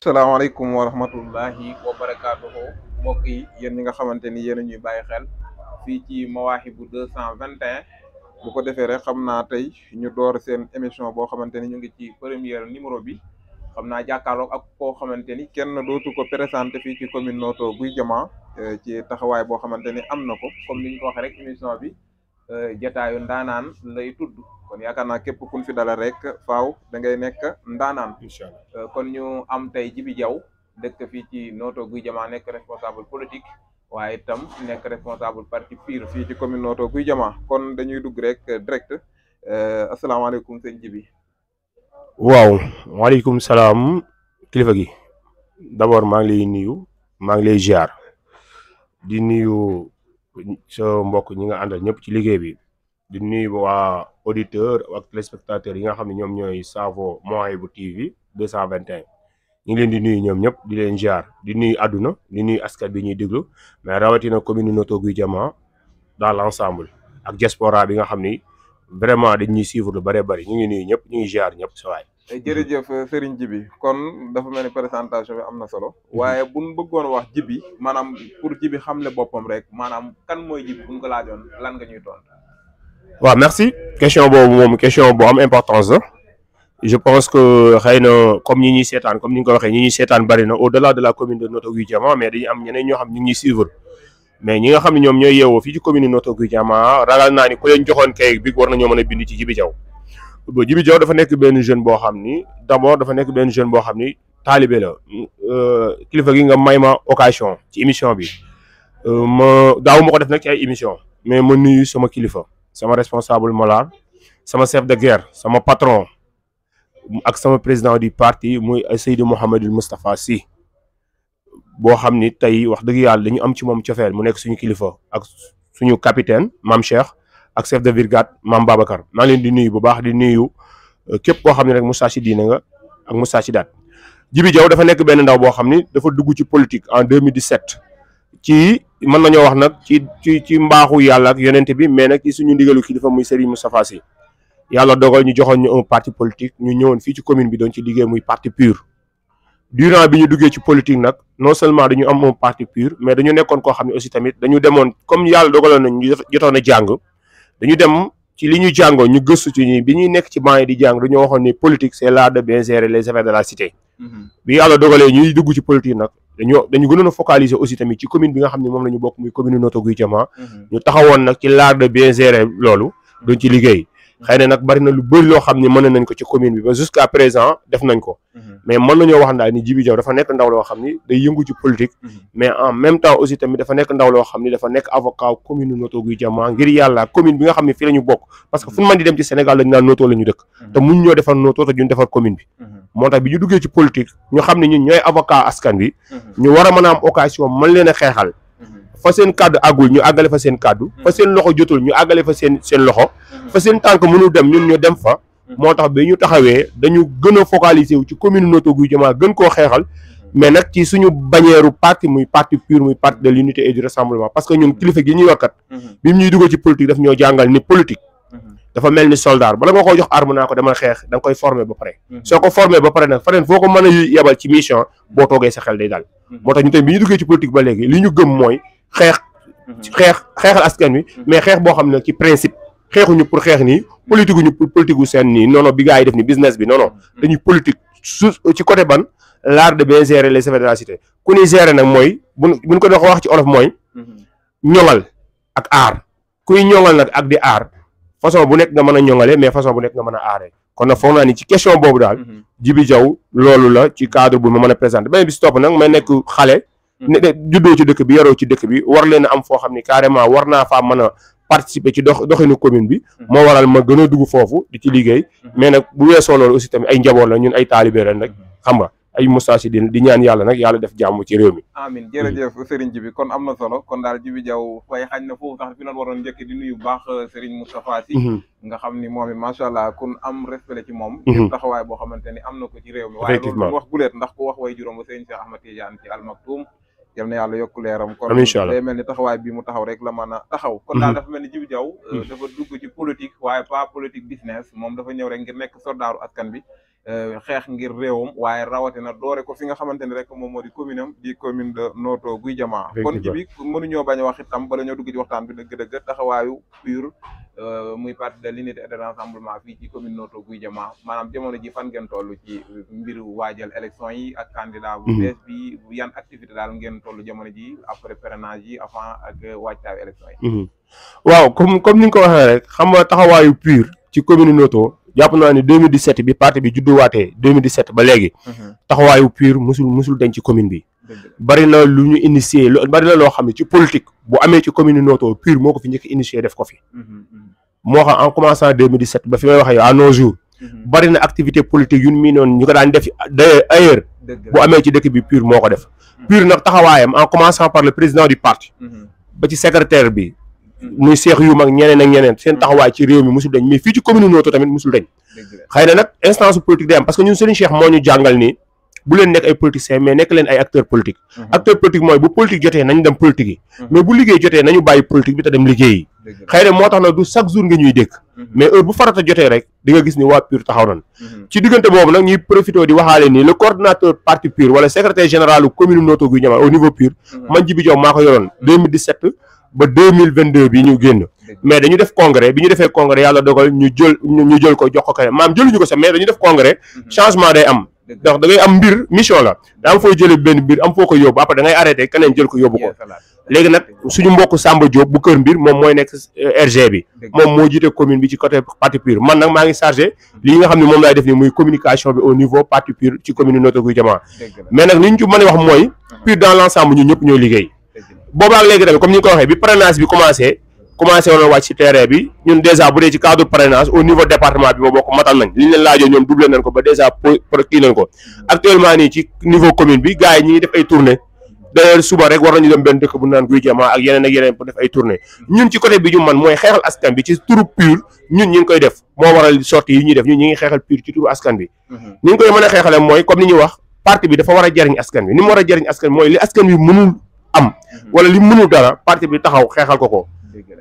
asalaamaaleykum wa rahmatullahi wa barakaatuhu mbokk yi yéen ñi nga xamante ni yéen a ñuy bàyyi xel fii ci Mawahibou 221 bu ko defee rek xam naa tey ñu door seen émission boo xamante ni ñu ngi ci première numéro bi xam naa jàkkaarloog ak koo xamante ni kenn dootu ko présenté fii ci commune Notto Gouye Diama ci taxawaay boo xamante ni am na ko comme ni ñu ko waxee rek émission bi jataayu ndaanaan lay tudd kon yaakaar naa képp kun fi dala rek faaw da ngay nekk ndaanaan. Incha allah kon ñu am tey Djiby Diaw dëkk fii ci Notto Gouye Diama nekk responsable politique waaye itam nekk responsable parti PUR fii ci commune Notto Gouye Diama kon dañuy dugg rek direct asalaamaaleykum sëñ Djiby. waaw waaleykum salaam kilifa gi d'abord maa ngi lay nuyu maa ngi lay ziar di nuyu sa mbokk ñi nga àndal ñëpp ci liggéey bi di nuyu waa auditeur ak téléspectateurs yi nga xam ne ñoom ñooy saafo Mawahibou TV 221 ñu ngi leen di nuyu ñoom ñëpp di leen ziar di nuyu àdduna di nuyu askan bi ñuy déglu mais rawatina commune Notto Gouye Diama dans l'ensemble ak diaspora bi nga xam ni vraiment dañuy suivre lu bëree bëri ñu ngi nuyu ñëpp ñu ngi ziar ñëpp sa waay. jërëjëf Serigne Djiby kon dafa mel ni présentation bi am na solo waaye buñ bëggoon wax Djiby maanaam pour Djiby xamle boppam rek maanaam kan mooy Djiby buñ ko laajoon lan nga ñuy tontu. waaw merci question boobu moom question bu am importance la je pense que xëy na comme ñi ñuy seetaan comme ni nga ko waxee ñi ñuy seetaan bëri na au delà de la commune de Notto Gouye Diama mais dañu am ñeneen ñoo xam ñu ngi ñuy suivre mais ñi nga xam ne ñoom ñooy yeewoo fii ci commune Notto Gouye Diama ragal naa ni ku leen joxoon kayit bi war nañoo mën a bind ci Djiby Diaw. Djiby Diaw dafa nekk benn jeune boo xam ni d'abord dafa nekk benn jeune boo xam ni taalibe la kilifa gi nga may ma occasion ci émission bi ma daaw ma ko def nag ci ay émission mais ma nuyu sama kilifa sama responsable moral sama chef de guerre sama patron ak sama président du parti muy Seydou Mouhamadou Moustapha Sy boo xam ni tey wax dëgg yàlla dañu am ci moom cofeel mu nekk suñu kilifa ak suñu capitaine Mame Cheikh ak chef de brigade Mame Babacar maa ngi leen di nuyu bu baax di nuyu képp koo xam ne rek Moustarchidine nga ak Moustarchidaty. Djiby Diaw dafa nekk benn ndaw boo xam ni dafa dugg ci politique en 2017 ci mën nañoo wax nag ci mbaaxu yàlla ak yonente bi mais nag ci suñu ndigalu kilifa muy Serigne Moustapha Sy yàlla dogal ñu joxoon ñu un parti politique ñu ñëwoon fii ci commune bi doon ci liggéey muy parti PUR. durant bi ñu duggee ci politique nag non seulement dañu am un parti PUR mais dañu nekkoon koo xam ne aussi tamit dañu demoon comme yàlla dogaloon nañ ñu jotoon a jàng dañu dem ci li ñu jàngoo ñu gëstu ci ñi bi ñuy nekk ci banc yi di jàng dañoo waxoon ni politique c'est l'art de bien gérer les affaires de la cité. bi yàlla dogalee ñuy dugg ci politique nag dañu gënoon a focaliser aussi tamit ci commune bi nga xam ne moom la ñu bokk muy commune Notto Gouye Diama. ñu taxawoon nag ci l'art de bien gérer loolu doon ci liggéey. xëy na nag bari na lu bëri loo xam ne mën nañ ko ci commune bi ba jusqu'à présent def nañ ko mais mën nañoo wax daal ni Djiby Diaw dafa nekk ndaw loo xam ni day yëngu ci politique mais en même temps aussi tamit dafa nekk ndaw loo xam ni dafa nekk avocat commune Notto Gouye Diama ngir yàlla commune bi nga xam ne fii la ñu bokk parce que fu ñu mën di dem ci Sénégal dañu naan Notto la ñu dëkk te mun ñoo defar Notto te duñ defar commune bi moo tax bi ñu duggee ci politique ñu xam ne ñun ñooy avocat askan bi ñu war a mën a am occasion mën leen a xeexal fa seen kàddu àggul ñu àggale fa seen kàddu fa seen loxo jotul ñu àggale fa seen loxo fa seen tànk mënul dem ñun ñu dem fa moo tax bi ñu taxawee dañu gën a focaliser wu ci commune Notto Gouye Diama gën koo xeexal mais nag ci suñu bannière parti muy parti PUR muy parti de l'unité et du rassemblement parce que ñun kilifa gi ñuy wakkat bi ñuy dugal ci politique daf ñoo jàngal ni politique dafa mel ni soldat bala nga koo jox arme naa ko demal xeex da nga koy former ba pare soo ko former ba pare nag faneen foo ko mën a yebal ci mission boo toogee sa xel day dal moo tax ñu tey bi ñu duggee ci politique ba léegi li ñu gëm mooy xeexal askan wi mais xeex boo xam ne ci principe xeexuñu pour xeex nii politique ñu pour politique gu seen nii non non bi gars yi def ni business bi non non dañuy politique su ci côté ban l'art de bien gérer les affaires de la cité ku ñuy gérer nag mooy buñ ko doon wax ci olof mooy ñoŋal ak aar kuy ñoŋal nag ak di aar façon bu nekk nga mën a ñoŋale mais façon bu nekk nga mën a aaree kon nag foog naa ni ci question boobu daal Djiby Diaw loolu la ci cadre bu ma mën a présenter beneen bi si topp nag may nekk xale juddoo ci dëkk bi yaroo ci dëkk bi war leen a am foo xam ni carrément war naa faa mën a participer ci doxinu commune bi moo waral ma gën a dugg foofu di ci liggéey mais nag bu weesoo loolu aussi tamit ay njaboot la ñun ay taalibe la nag xam nga ay Moustarchidine di ñaan yàlla nag yàlla def jàmm ci réew mi. amiin jërëjëf Serigne Djiby kon am na solo kon daal Djiby Diaw fay xañ na foofu sax fi noonu waroon njëkk di nuyu bu baax Serigne Moustapha Sy nga xam ni moom it macha allah kun am respect ci moom ngir taxawaay boo xamante ni am na ko ci réew mi waaye loolu wax guleet ndax ku wax way juróom ba Serigne Cheikh Ahmad Tidiane ci Al Maktoum yal na yàlla yokk leeram kon day mel ni taxawaay bi mu taxaw rek la mën a taxaw kon daal dafa mel ni Djiby Diaw dafa dugg ci politique waaye pas politique business moom dafa ñëw rek ngir nekk soldaaru askan bi xeex ngir réewam waaye rawatina doore ko fi nga xamante ni rek moom moo di commune am di commune de Notto Gouye Diama. kon ji bi mënuñoo bañ a wax itam bala ñoo dugg ci waxtaan bi dëgg-dëgg taxawaayu PUR muy parti de l'unité et de rassemblement fii ci commune Notto Gouye Diama maanaam jamono ji fan ngeen toll ci mbiru waajal élection yi ak candidat bu bees bi yan activité daal ngeen toll jamono ji après parrainage yi avant ak waajtaayu élection yi. waaw comme ni nga ko waxee rek xam nga taxawaayu PUR ci commune Notto jàpp naa ni 2017 bi parti bi judduwaatee 2017 ba léegi taxawaayu PUR musul dañ ci commune bi bari na lu ñu initié bari na loo xam ne ci politique bu amee ci commune Notto PUR moo ko fi njëkk initié def ko fi moo xam en commençant 2017 ba fi may waxee à nos jours bari na activité politique yu mii noonu ñu ko daan def ailleurs bu amee ci dëkk bi PUR moo ko def PUR nag taxawaayam en commençant par le président du parti ba ci secrétaire bi muy seex yu mag ñeneen ak ñeneen seen taxawaay ci réew mi musul dañ mais fii ci commune Notto tamit musul dañ xëy na nag instance politique day am parce que ñun Serigne Cheikh moo ñu jàngal ni bu leen nekk ay politiciens mais nekk leen ay acteurs politiques acteur politique mooy bu politique jotee nañ dem politique yi mais bu liggéey jotee nañu bàyyi politique bi te dem liggéey yi xëy na moo tax nag du chaque jour nga ñuy dégg mais heure bu farata jotee rek di nga gis ni waa PUR taxaw nañ ci diggante boobu nag ñuy profité di waxaale ni le coordonnateur parti PUR wala secrétaire général u commune Notto Gouye Diama au niveau PUR man Djibi Diaw maa ko yoroon 2017 ba 2022 bi ñu génn mais dañu def congrès bi ñu defee congrès yàlla dogal ñu jël ko jox ko keneen maam jëluñu ko sax mais dañu def congrès changement day am ndax da ngay am mbir mission la da am fooy jëlee benn mbir am foo ko yóbbu après da ngay arrêté keneen jël ko yóbbu ko léegi nag suñu mbokk Samba Diop bu Kër Mbir moom mooy nekk RG bi moom moo jiite commune bi ci côté parti PUR man nag maa ngi chargé lii nga xam ne moom laay def ni muy communication bi au niveau parti PUR ci commune Notto Gouye Diama mais nag li ñu ci mën a wax mooy PUR dans l' ensemble ñun ñëpp ñooy liggéey boobaak léegi tamit comme ni nga ko waxee bi parrainage bi commencé woon wàcc ci terrain bi ñun dèjà bu dee ci cadre parrainage au niveau département bi boo ko matal nañ li ñu leen laajoo ñoom doublé nañ ko ba dèjà kii nañ ko actuellement nii ci niveau commune bi gars yi ñi ngi def ay tournée d'ailleurs suba rek war nañu dem benn dëkk bu naan Gouye Diama ak yeneen pour def ay tournée ñun ci côté bi ñu man mooy xeexal askan bi ci turu PUR ñun ñi ngi koy def moo waral sortie yi ñuy def ñun ñi ngi xeexal PUR ci turu askan bi ñi ngi koy mën a xeexale mooy comme ni ñuy wax parti bi dafa war a jariñ askan bi ni mu war a jariñ askan bi mooy li askan bi mënul am wala li mënul dara parti bi taxaw xeexal ko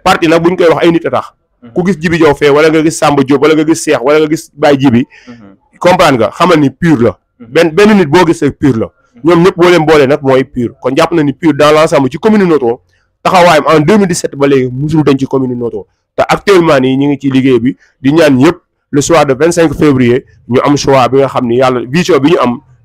parti nag buñ koy wax ay nit a tax ku gis Djibi Diaw fee wala nga gis Samba Diop wala nga gis Cheikh wala nga gis Baye Djibi comprendre nga xamal ni PUR la benn nit boo gis PUR la ñoom ñëpp boo leen boolee nag mooy PUR kon jàpp na ni PUR dans l'ensemble ci commune Notto taxawaayam en 2017 ba léegi musul dañ ci commune Notto te actuellement nii ñu ngi ci liggéey bi di ñaan ñëpp le soir de 25 février ñu am choix bi nga xam ni yàlla vision bi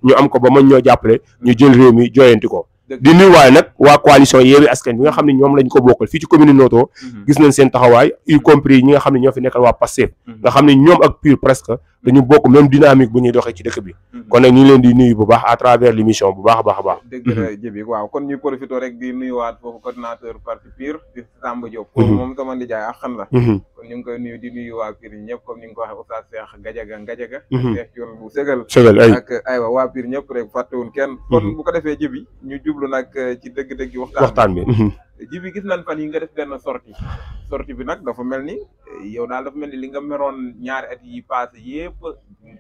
ñu am ko ba mën ñoo jàppale ñu jël réew mi jooyanti ko di nuyuwaay nag waa coalition Yewwi Askan bi nga xam ne ñoom lañ ko bokkal fii ci commune Notto gis nañ seen taxawaay y compris ñi nga xam ne ñoo fi nekkal waa Pastef nga xam ne ñoom ak PUR presque dañu bokk même dynamique bu ñuy doxee ci dëkk bi kon nag ñu ngi leen di nuyu bu baax à travers l'émission bu baax a baax dëgg la Djibi waaw kon ñu profité rek di nuyuwaat foofu coordinateur parti PUR di Samba Diop foofu moom sama nijaay ak xan la kon ñu ngi koy nuyu di nuyu waa PUR ñëpp comme ni nga ko waxee Oustaz Cheikh Gadiaga Cheikh Dior bu Ségal ak aywa waa PUR ñëpp rek fàttewuñ kenn kon bu ko defee Djibi ñu jublu nag ci dëgg-dëgg waxtaan bi Djibi gis nañ fan yi nga def benn sortie bi nag dafa mel ni yow daal dafa mel ni li nga meroon ñaari at yi passé yëpp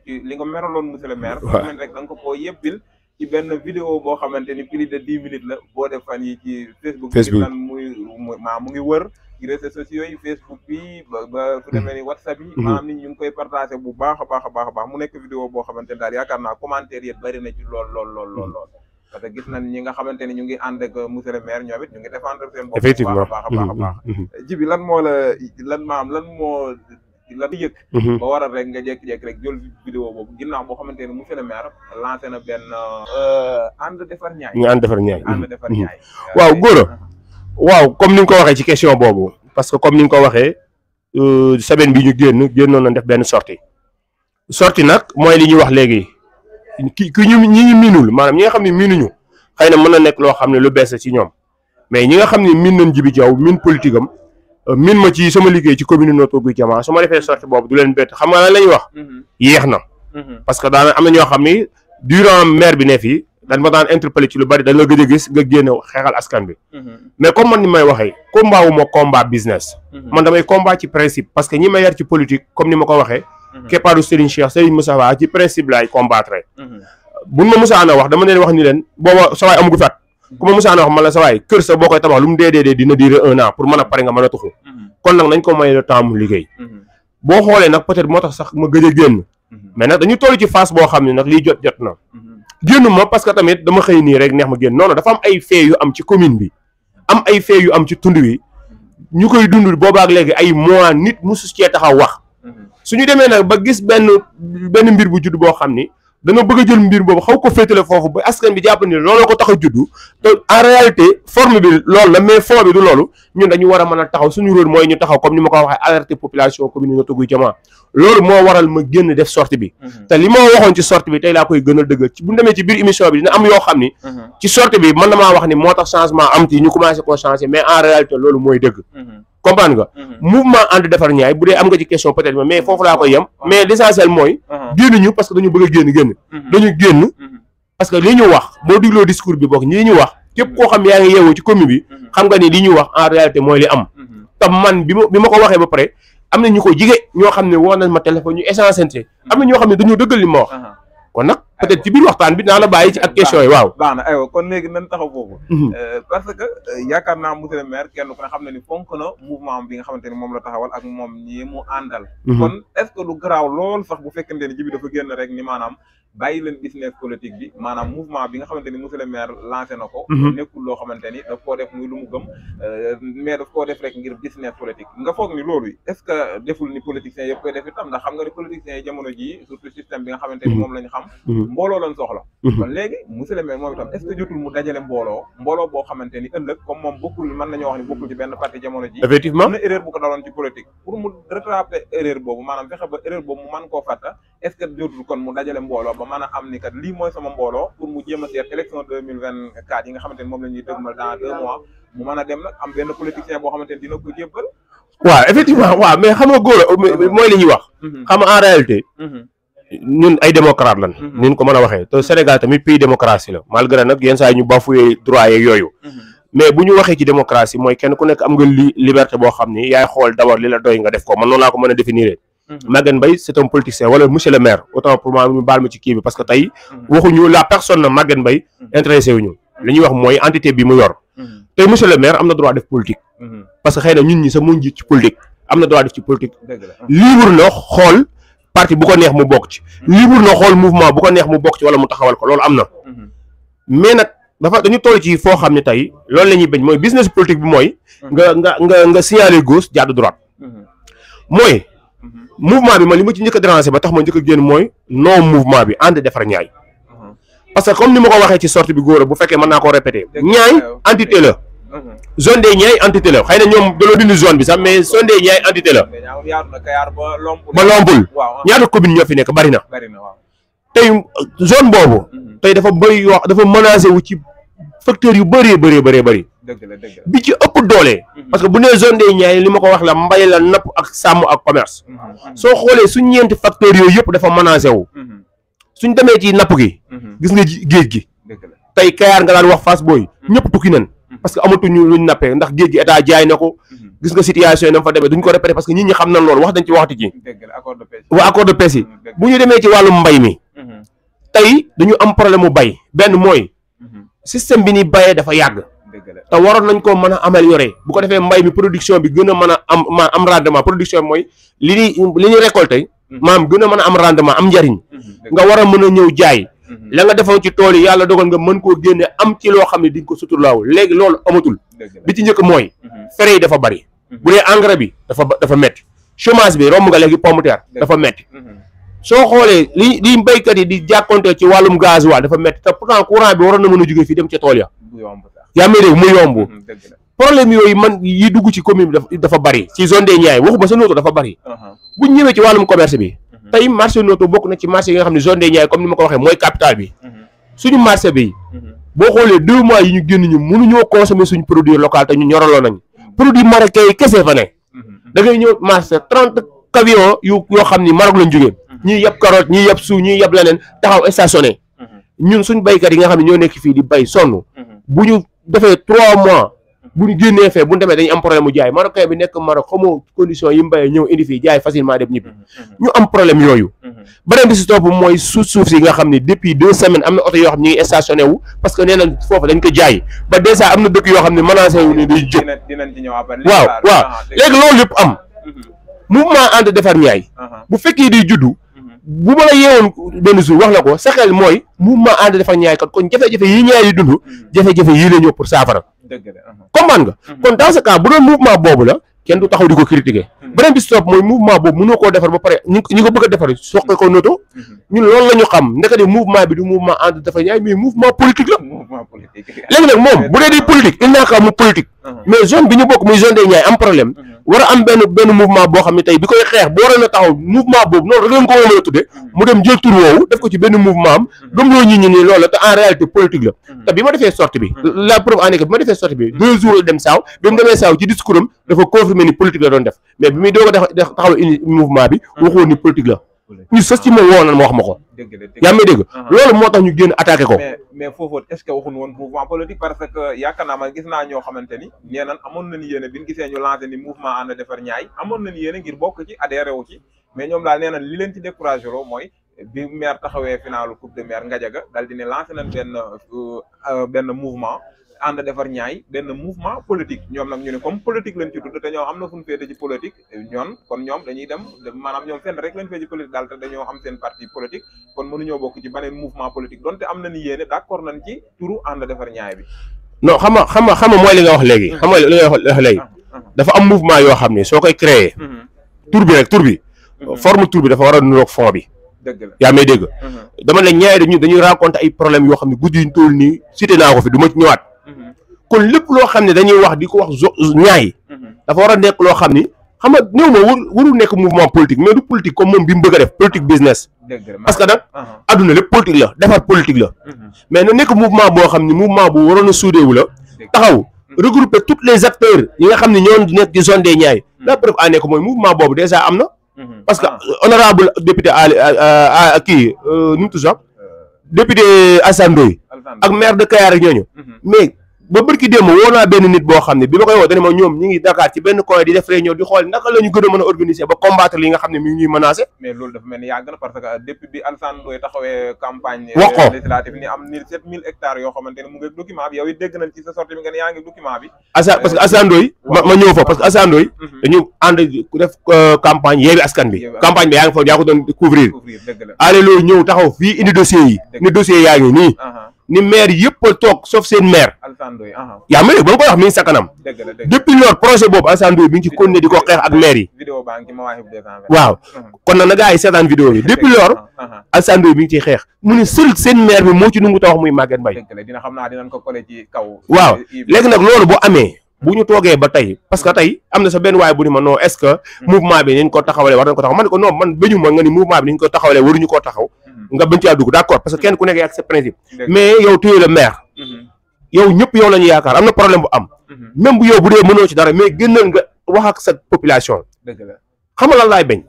li nga meraloon monsieur le maire dafa mel ni rek da nga ko koo yëppil ci benn vidéo boo xamante ni plus de 10 minutes la boo def fan yi ci Facebook gis nañ mu ngi wër ci réseaux sociaux yi Facebook bi ba fu demee ni WhatsApp yi maanaam nit ñu ngi koy partagé bu baax a baax mu nekk vidéo boo xamante ni daal yaakaar naa commentaire yi bari na ci lool parce que gis nañ ñi nga xamante ni ñu ngi ànd ak monsieur le maire ñoom it ñu ngi défendre seen bopp effectivement baax a baax Djibi lan moo yëg ba waral rek nga jékki-jékki rek jël vidéo boobu ginnaaw boo xamante ni monsieur le maire lancé na benn ànd defar ñaay waaw góora waaw comme ni nga ko waxee ci question boobu parce que comme ni nga ko waxee semaine bi ñu génnoon na def benn sortie nag mooy li ñuy wax léegi ki ñi miinul maanaam ñi nga xam ne miinuñu xëy na mën na nekk loo xam ne lu bees ci ñoom mais ñi nga xam ne miin nañ Djibi Diaw miin politique am miin ma ci sama liggéey ci commune Notto Gouye Diama su ma defee sortie boobu du leen bett xam nga lan la ñuy wax yéex na parce que daana am na ñoo xam ni durant maire bi ne fii dañ ma daan interpellé ci lu bari dañ la gëj a gis nga génn xeexal askan bi mais comme man ni may waxee combat wu ma combat business man damay combat ci principe parce que ñi ma yar ci politique comme ni ma ko waxee keppaaru Serigne Cheikh Serigne Moussa Wa ci principe laay combattre buñ ma Moussa na wax dama leen wax ni leen booba sa waay amugu fat ku ma Moussa na wax man la sa waay kër sa boo koy tabax lu mu dee dina diire 1 an pour mën a pare nga mën a tuxu kon nag nañ ko may le temps mu liggéey boo xoolee nag peut-être moo tax sax ma gëj a génn mais nag dañu toll ci phase boo xam ne nag lii jot na génn ma parce que tamit dama xëy nii rek neex ma génn non non dafa am ay faits yu am ci commune bi am ay faits yu am ci tund wi ñu koy dund boobaak léegi ay mois nit musu cee taxaw wax suñu demee nag ba gis benn mbir bu judd boo xam ni dañoo bëgg a jël mbir boobu xaw ko féetale foofu ba askan bi jàpp ni looloo ko tax a juddu te en réalité forme bi loolu la mais fond bi du loolu ñun dañu war a mën a taxaw suñu rôle mooy ñu taxaw comme ni ma ko waxee alerter population commune Notto Gouye Diama loolu moo waral ma génn def sortie bi te li ma waxoon ci sortie bi tey laa koy gën a dëggal ci bu ñu demee ci biir émission bi dina am yoo xam ni ci sortie bi mën na maa wax ni moo tax changement am ci ñu commencé koo changer mais en réalité loolu mooy dëgg comprendre nga mouvement ànd defar ñaay bu dee am nga ci question peut-être mais foofu laa koy yem mais l'essentiel mooy génn ñu parce que dañu bëgg a génn dañu génn parce que li ñu wax boo digloo discours bi bokk ñi ñu wax képp koo xam yaa ngi yeewoo ci commune bi xam nga ni li ñu wax en réalité mooy li am te man bi ma ko waxee ba pare am na ñu ko jige ñoo xam ne woo nañ ma téléphone ñu échangeante am na ñoo xam ne dañoo dëggal li ma wax kon nag peut-être ci biir waxtaan bi naa la bàyyi ci ak question yi waaw baax na aywa kon léegi nañ taxaw foofu parce que yaakaar naa monsieur le maire kenn ku ne xam ne ni fonk na mouvement bi nga xamante ni moom la taxawal ak moom ñi mu àndal kon est-ce que lu garaaw lool sax bu fekkente ni ji bi dafa génn rek ni maanaam bàyyi leen business politique bi maanaam mouvement bi nga xamante ni monsieur le maire lancé na ko nekkul loo xamante ni daf koo def muy lu mu gëm mais daf koo def rek ngir business politique nga foog ni loolu est-ce que deful ni politiciens yëpp koy def itam ndax xam nga ni politiciens yi jamono ji surtout système bi nga xamante ni moom la ñu xam mbooloo lañ soxla kon léegi monsieur le maire moom itam est-ce que jotul mu dajale mbooloo boo xamante ni ëllëg comme moom bokkul mën nañoo wax ni bokkul ci benn parti jamono ji effectivement am na erreur bu ko daloon ci politique pour mu rattraper erreur boobu maanaam fexe ba erreur boobu mu mën koo fàtta est-ce que jotul kon mu dajale mbooloo ba mën a am ni kat lii mooy sama mbooloo pour mu jéem a seet élection 2024 yi nga xamante ni moom la ñuy dëgmal dans 2 mois mu mën a dem nag am benn politicien boo xamante ni dina ko jébbal waaw effectivement waaw mais xam nga góor mooy li ñuy wax xam nga en réalité ñun ay démocrate lan ni ko mën a waxee te Sénégal tamit pays démocratie la malgré nag yenn saa yi ñu bafoué droit yeeg yooyu mais bu ñu waxee ci démocratie mooy kenn ku nekk am nga liberté boo xam ni yaay xool d'abord li la doy nga def ko man noonu laa ko mën a définir Maguette Mbaye c'est un politicien wala monsieur le maire autant pour moi ñu baal ma ci kii bi parce que tey waxuñu la personne na Maguette Mbaye intéressé wuñu li ñuy wax mooy entité bi mu yor tey monsieur le maire am na droit def politique parce que xëy na ñun ñi sax mu ngi ci politique am na droit def ci politique libre na xool parti bu ko neex mu bokk ci libre na xool mouvement bu ko neex mu bokk ci wala mu taxawal ko loolu am na mais nag dañu toll ci foo xam ne tey loolu la ñuy bañ mooy business politique bi mooy nga signaler gauche jàdd droite mooy mouvement bi man li ma ci njëkk a déranger ba tax ma njëkk a génn mooy non mouvement bi ànd defar ñaay parce que comme ni ma ko waxee ci sortie bi góor bu fekkee mën naa koo répéter ñaay entité la zone des Niayes entité la xëy na ñoom daloo dindi zone bi sax mais zone des Niayes entité la ba Lompul ñaata commune ñoo fi nekk bari na tey zone boobu tey dafa bëri wax dafa menacé wu ci facteurs yu bëree bëri bi ci ëpp doole parce que bu nee zone des Niayes li ma ko wax la mbay la napp ak sàmm ak commerce soo xoolee suñ ñeenti facteurs yooyu yëpp dafa menacé wu suñ demee ci napp gi gis nga géej gi tey Kayar nga daan wax Fass Boy ñëpp tukki nañ parce que amatuñu luñ nappee ndax géej gi état jaay na ko gis nga situation yi na fa demee duñ ko répété parce que nit ñi xam nañ loolu wax dañ ci waxtu ci waa accord de pêche yi bu ñu demee ci wàllum mbay mi tey dañu am problème mu bay benn mooy système bi ni bayee dafa yàgg te waroon nañ ko mën a améliorer bu ko defee mbay mi production bi gën a mën a am rendement production bi mooy li ñu récolté maanaam gën a mën a am rendement am njariñ nga war a mën a ñëw jaay la nga defoon ci tool yi yàlla dogal nga mën koo génne am ci loo xam ne di nga ko suturlaaw léegi loolu amatul bi ci njëkk mooy frais yi dafa bari bu dee engrais bi dafa metti chômage bi romb nga léegi pomme de terre dafa metti soo xoolee li béykat yi di jàkkonte ci wàllum gasoil dafa metti te pourtant courant bi waroon na mën a jógee fii dem ca tool ya yaa may dégg mu yomb problème yooyu man yi dugg ci commune bi dafa bari ci zone des Niayes waxuma sa Notto dafa bari bu ñu ñëwee ci wàllum commerce bi tey marché Notto bokk na ci marché yi nga xam ne zone des Niayes comme ni ma ko waxee mooy capital bi suñu marché bi boo xoolee 2 mois yi ñu génn ñu mënuñoo consommer suñu produit local te ñu ñoraloo nañ produit marocain yi kese fa ne da ngay ñëw marché 30 camions yoo xam ni Maroc lañ jógee ñii yab carotte ñii yab suu ñii yab leneen taxaw stationné ñun suñ baykat yi nga xam ne ñoo nekk fii di bay sonn bu ñu defee 3 mois bu ñu génnee fee bu ñu demee dañuy am problème mu jaay marocain bi nekk Maroc xamoo condition yi mbayee ñëw indi fii jaay facilement dem ñibbi ñu am problème yooyu beneen bi si topp mooy suuf si nga xam ne depuis 2 semaines am na oto yoo xam ne ñu ngi stationné wu parce que nee na foofu dañ ko jaay ba dèjà am na dëkk yoo xam ne menacé wu ni day jóg waaw léegi loolu lépp am mouvement ànd defar Niayes bu fekkee day juddu bu ma la yeewoon benn jour wax la ko sa xel mooy mouvement ànd defar ñaay kat kon jafe-jafe yi ñaay yi dund jafe-jafe yii la ñëw pour saafara comprendre nga kon dans ce cas bu doon mouvement boobu la kenn du taxaw di ko critiquer beneen bi stop mooy mouvement boobu mënoo koo defar ba pare ñi ko bëgg a defar soqe ko noto ñun loolu la ñu xam ndekete mouvement bi du mouvement ànd defar ñaay mais mouvement politique la léegi nag moom bu dee di politique il n'a qu'à mu politique mais zone bi ñu bokk muy zone des Niayes am problème war a am benn mouvement boo xam ne tey bi koy xeex bu waroon a taxaw mouvement boobu noonu rek lañ ko mën a tudde mu dem jël tur woowu def ko ci benn mouvement am gëmloo ñi nii loolu la te en réalité politique la te bi ma defee sortie bi la preuve en est que bi ma defee sortie bi 2 jours la dem saaw bi mu demee saaw ci discours am dafa confirmer ni politique la doon def mais bi muy doog a def taxawal mouvement bi waxoon ni politique la ñu sës ci moom woo na ma wax ma ko yaa may dégg loolu moo tax ñu génn attaqué ko mais foofu est-ce que waxuñu woon mouvement politique parce que yaakaar naa man gis naa ñoo xamante ni nee nan amoon nañu yéene bi ñu gisee ñu lancé ni mouvement ànd defar ñaay amoon nañu yéene ngir bokk ci adhéré wu ci mais ñoom daal nee nan li leen ci découragé loo mooy bi maire taxawee finalu coupe de maire Ngadiaga daal di ne lancé nañ benn mouvement ànd defar ñaay benn mouvement politique ñoom nag ñu ne comme politique lañ ci tudd te ñoom am na fu ñu féete ci politique kon ñoom dañuy dem maanaam ñoom fenn rek lañ féete ci politique daal te dañoo am seen parti politique kon mënuñoo bokk ci beneen mouvement politique donte am nañu yéene d'accord nañ ci turu ànd defar ñaay bi non xam nga mooy li nga wax léegi xam nga li nga wax léegi dafa am mouvement yoo xam ne soo koy créer tur bi forme tur bi dafa war a nuroog fond bi dëgg la yaa may dégg dama ne ñaay dañuy rencontrer ay problèmes yoo xam ne guddi yuñ toll nii cité naa ko fi du ma ci ñëwaat kon lépp loo xam ne dañuy wax di ko wax ñaay dafa war a nekk loo xam ni xam nga néew ma warul nekk mouvement politique mais du politique comme moom bi mu bëgg a def politique business parce que nag adduna lépp politique la defar politique la mais na nekk mouvement boo xam ni mouvement bu waroon a suudeewu la taxaw regrouper tous les acteurs yi nga xam ne ñoo nekk ci zone des Niayes la preuve en est que mooy mouvement boobu déjà am na parce que honorable député kii nu mu tudd sax député Assane Ndoye ak maire de Kayar ak ñooñu mais ba bërki démb woo naa benn nit boo xam ne bi ma koy woo dane ma ñoom ñi ngi Dakar ci benn coin di def réunion di xool naka la ñu gën a mën a organiser ba combattre li nga xam ne mi ngi ñuy menacé mais loolu dafa mel ni yàgg na parce que depuis bi Alassane Ndoye taxawee campagne wax ko législative ni am 7000 hectares yoo xamante ne mu ngi document bi yow it dégg nañ ci sa sortie bi nga ne yaa ngi document bi parce que Assane Ndoye ma ñëw fa parce que Assane Ndoye dañu ànd def campagne Yewwi Askan Wi campagne bi yaa ngi fa yaa ko doon couvrir ale loolu ñëw taxaw fii indi dossier yi ni dossier yaa ngi nii ni maire yëpp a toog sauf seen maire yaa ma léegi ba nga koy wax mi ngi sa kanam depuis lors projet boobu Alassane Ndoye bi ngi ci continuer di ko xeex ak maire yi waaw kon nag na gars yi seetaan vidéo bi depuis lors Alassane Ndoye bi ngi ciy xeex mu ne seul seen maire bi moo ci nungu ta wax muy Maguette Mbaye waaw léegi nag loolu bu amee bu ñu toogee ba tey parce que tey am na sa benn waaye bu ni ma non est-ce que mouvement bi nañ ko taxawalee war nañ ko taxaw man ne ko non man bañu ma nga ni mouvement bi nañ ko taxawalee waruñu koo taxaw nga bañ caa dugg d'accord parce que kenn ku nekk ak sa principe mais yow tu es le maire yow ñëpp yow la ñu yaakaar am na problème bu am même bu yow bu dee mënoo ci dara mais gënal nga wax ak sa population xam nga lan laay bañ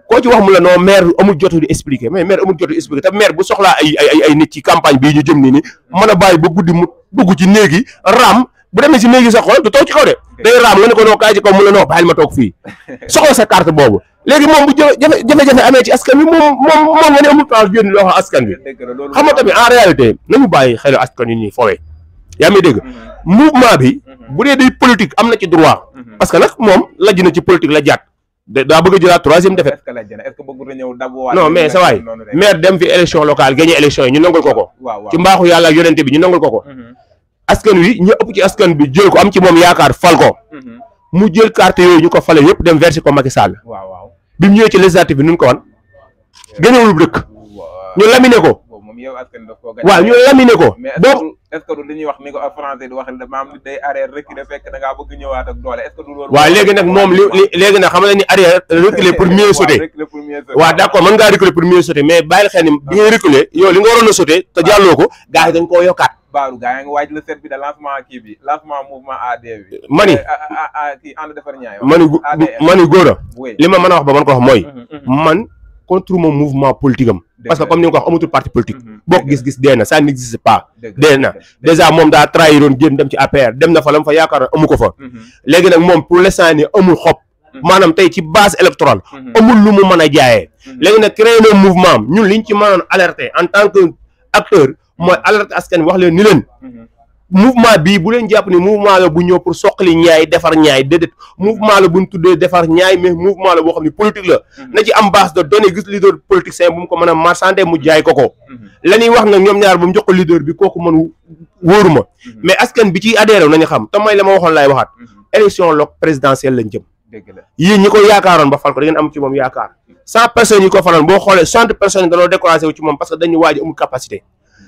koo ci wax mu la non maire amul jotu di expliquer mais maire amul jotu di expliquer te maire bu soxlaa ay nit ci campagne bii ñu jëm nii ni mën a bàyyi ba guddi mu dugg ci néegi raam bu demee si néegi sa xool du toog ci kaw de day raam nga ne ko noo kaay ci kaw mu la noo bàyyil ma toog fii soxla sa carte boobu léegi moom bu jafe-jafe amee ci askan wi moom nga ne amul temps génn loo xam askan wi xam nga tamit en réalité nañu bàyyi xel askan yi ñuy fowee yaa ngi dégg mouvement bi bu dee day politique am na ci droit parce que nag moom lajj na ci politique la jaat daa bëgg a jëlaat 3e défaite non mais sa waay maire dem fi élection locale gagné élection yi ñu nangul ko ci mbaaxu yàlla ak yonente bi ñu nangul ko askan wi ñu ëpp ci askan bi jël ko am ci moom yaakaar fal ko mu jël carte yooyu ñu ko fale yëpp dem verser ko Macky Sall bi mu ñëwee ci législative bi nun ko wan gënewul dëkk ñu laminé ko waaw ñu laminé ko boobu est-ce que du li ñuy wax ni ko français di wax maam nit day arrière reculer fekk da ngaa bëgg ñëwaat ak doole est-ce que du loolu waaw léegi nag moom léegi nag xam nga ni arrière reculer pour mieux sauter waaw d'accord mën ngaa reculer pour mieux sauter mais bàyyil xel ni bi ngay reculer yow li nga waroon a sauter te jàlloo ko gars yi dañ koo yokkaat baaru gaa yaa ngi waaj le set bi de lancement kii bi lancement mouvement AD bi mani kii ànd defar ñaay mani góor a li ma mën a wax ba man ko wax mooy man contre mon mouvement politique am parce que comme ni nga ko wax amatul parti politique bokk gis-gis dee na ça n'existe pas dee na déjà moom daa trahiroon génn dem ci APR dem na fa lam fa yaakaar amu ko fa léegi nag moom pour l'instant ni amul xob maanaam tey ci base électorale amul lu mu mën a jaayee léegi nag créé na mouvement am ñun liñ ci mënoon alerter en tant que acteur mooy alerte askan wax leen ni leen mouvement bii bu leen jàpp ni mouvement la bu ñëw pour soqali ñaay defar ñaay déedéet mouvement la bu ñu tuddee defar ñaay mais mouvement la boo xam ne politique la na ci am base de données gis leader politicien bu mu ko mën a marchandé mu jaay ko la ñuy wax nag ñoom ñaar ba mu jox ko leader bi kooku mën wóoruma mais askan bi ci adhéré nañu xam te may la ma waxoon laay waxaat élection locale présidentielle lañ jëm yéen ñi ko yaakaaroon ba fal ko da ngeen am ci moom yaakaar 100 personnes yi ko faloon boo xoolee 60 personnes yi dañoo découragé wu ci moom parce que dañu waaj amul capacité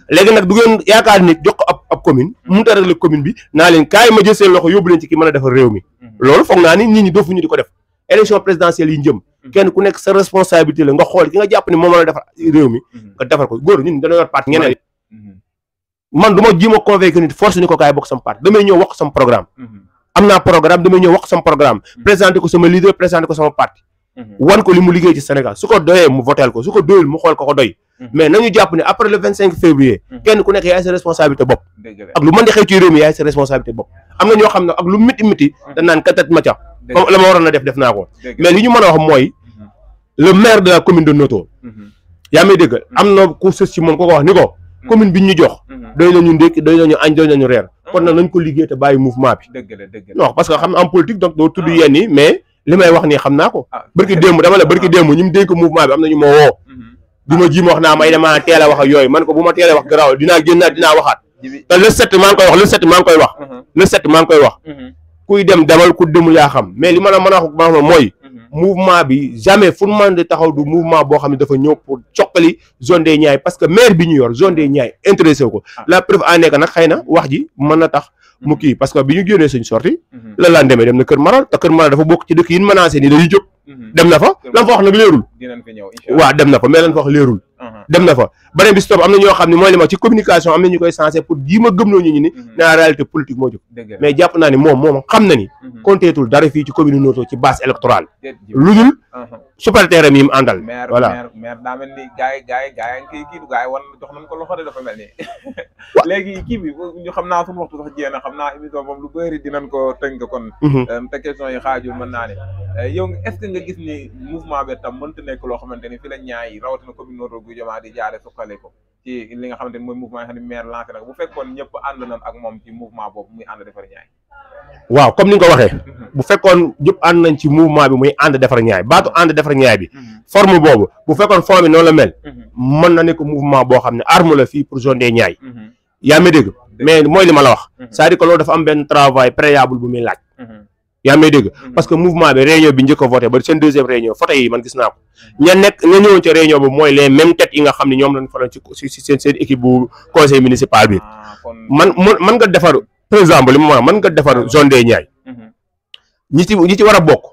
léegi nag du ngeen yaakaar nit jox ko ab commune mënut a régler commune bi naa leen kaay ma jël seen loxo yóbbu leen ci ki mën a defar réew mi loolu foog naa ni nit ñi dofuñu di ko def élection présidentielle yi njëm kenn ku nekk sa responsabilité la nga xool ki nga jàpp ni moom mën a defar réew mi nga defar ko góor ñun dañoo yor parti ñeneen man du ma jéem a convaincre nit force ni ko kaay bokk sama parti damay ñëw wax sama programme am naa programme damay ñëw wax sama programme présenté ko sama leader présenté ko sama parti wan ko li mu liggéey ci Sénégal su ko doyee mu voteel ko su ko doyul mu xool ko doy mais nañu jàpp ne après le 25 février kenn ku nekk yaay sa responsabilité bopp ak lu mën di xew ci réew mi yaay sa responsabilité bopp am na ñoo xam ne ak lu miti dañ naan katat maca comme la ma waroon a def naa ko mais li ñu mën a wax mooy le maire de la commune de Noto yaa may dégg am na ku sës ci moom ko wax ni ko commune bi ñu jox doy nañu ndékki doy nañu añ doy nañu reer kon nag nañ ko liggéey te bàyyi mouvement bi non parce que xam am politique donc doo tudd yenn yi mais li may wax nii xam naa ko bërki démb dama la bërki démb ñu mu dénk mouvement bi am nañu ma woo du ma ji ma wax naa may dama teel a wax ak yooyu man ko bu ma teel a wax garaaw dinaa génnaat dinaa waxaat te le 7 maa ngi koy wax le 7 maa ngi koy wax le 7 maa ngi koy wax kuy dem demal ku demul yaa xam mais li ma la mën a wax mooy mouvement bi jamais fu mu mën di taxaw du mouvement boo xam ne dafa ñëw pour coqali zone des Niayes parce que maire bi ñu yor zone des Niayes intéressé wu ko la preuve en est que nag xëy na wax ji mën na tax mu kii parce que bi ñu génnee suñ sorti la laan demee dem na Kër Maral te Kër Maral dafa bokk ci dëkk yi menacé ni dañuy jóg dem na fa lan fa wax nag leerul waaw dem na fa mais lan fa wax leerul dem na fa beneen bi stop am na ñoo xam ne mooy li ma ci communication am na ñu koy sensé pour jii ma gëmloo ñu ni na réalité politique moo jóg mais jàpp naa ni moom xam na ni compteetul dara fii ci commune Noto ci base électorale lu dul supporter yi mu àndal voilà maire daa mel ni gaay ngi kii du gaay wan jox nañ ko loxo de dafa mel ni léegi kii bi ñu xam naa suñu waxtu sax jéem a xam naa émission moom lu bëri dinañ ko tënk kon te question yi xaajul mën naa ne yow est-ce que nga gis ni mouvement bi tam mënta nekk loo xamante ni fi la ñaay rawatina commune Noto gu Diomaye di jaare suqale ko ci li nga xamante ni mooy mouvement yi xam ne maire lancé nag bu fekkoon ñëpp ànd nañ ak moom ci mouvement boobu muy ànd defar ñaay waaw comme ni nga ko waxee bu fekkoon ñëpp ànd nañ ci mouvement bi muy ànd defar ñaay baatu ànd defar ñaay bi forme boobu bu fekkoon forme bi noonu la mel mën na nekk mouvement boo xam ne arme la fii pour zone des Niayes yaa may dégg mais mooy li ma la wax c'est-à-dire que loolu dafa am benn travail préalable bu muy laaj yaa may dégg parce que mouvement bi réunion bi njëkk a voté ba seen deuxième réunion photo yi man gis naa ko ña ñëwoon ca réunion bi mooy les mêmes têtes yi nga xam ne ñoom lañ faral ci seen équipe bu conseil municipal bi man nga defar par exemple li ma wax mën nga defar zone des Niayes ñi ci war a bokk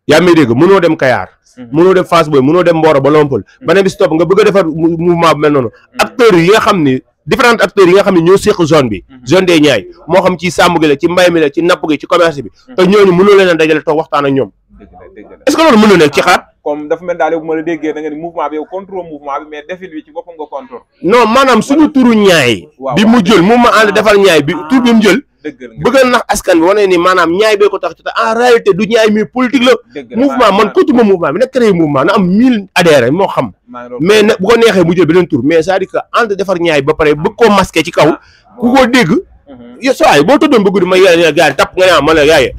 yaa may dégg mënoo dem Kayar mënoo dem Fass Boye mënoo dem Mboro ba Lompol beneen bi stop nga bëgg a defar mouvement bu mel noonu acteurs yi nga xam ni différents acteurs yi nga xam ne ñoo séq zone bi zone des Niayes moo xam ci sàmm gi la ci mbay mi la ci napp gi ci commerce bi te ñooñu mënoo leen a dajale toog waxtaan ak ñoom est-ce que loolu mën na nekk ci xaar comme dafa mel daal bu ma la déggee da nga ni mouvement bi yow contrôle mouvement bi mais defil bi ci boppam nga contrôle non maanaam suñu turu Niayes bi mu jël mouvement ànd defar Niayes bi tur bi mu jël bëgg a nax askan bi wane ni maanaam Niayes bee ko tax te en réalité du Niayes mi politique la mouvement man kotuma mouvement bi nag créé mouvement na am 1000 adhérents moo xam mais nag bu ko neexee mu jël beneen tur mais c'est-à-dire que ànd defar Niayes ba pare bëgg koo masqué ci kaw ku ko dégg yo sowaay boo tëddoon bëgg di ma yéene gars yi tapp nga ne ma la gars yi